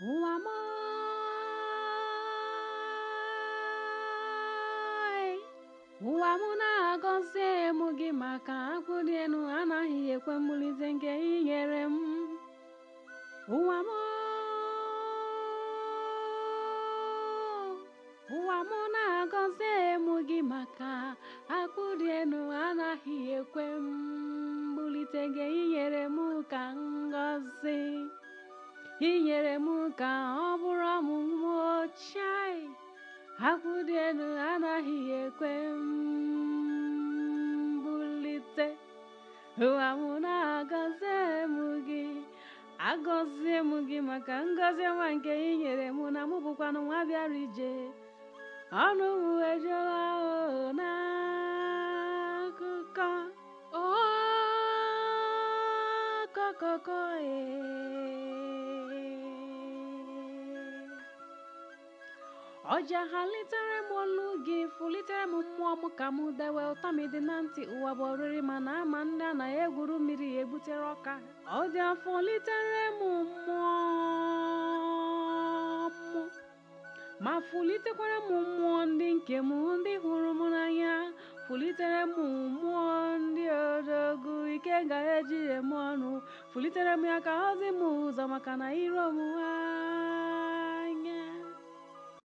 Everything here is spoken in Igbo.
Ụwa m, ụwa m na-agọzi m gị maka akwụ dị elu anaghị ekwe mbulite nke ị nyere m. Ụwa m, ụwa m na-agọzi m gị maka akwụ dị elu anaghị ekwe mbulite nke ị nyere m ka ngọzi. Ị nyere m ka ọ bụrụ ọmụmụ chai. Akwụ dị elu anaghị ekwe mbulite. Ụwa m na-agọzi m gị, agọzie m gị maka ngọzi ọma nke ị nyere m na mụ bụkwanụ nwa bịara ije. Ọnụ m ejula n'akụkọ okokoko ọja halitere m olu gị, fulitere m mmụọ m ka m dewe ụtọ m dị na ntị. Ụwa bụ oriri mana ama ndị anaghị egwuru mmiri egbutere ọka. Ọja fulitere m mmụọ m, ma fulitekwara m mmụọ ndị nke m, ndị hụrụ m n'anya. Fulitere m mmụọ ndị odogwu ike ga-eji eme ọnụ. Fulitere m ya ka ọ dị m ụzọ maka na iro m ha.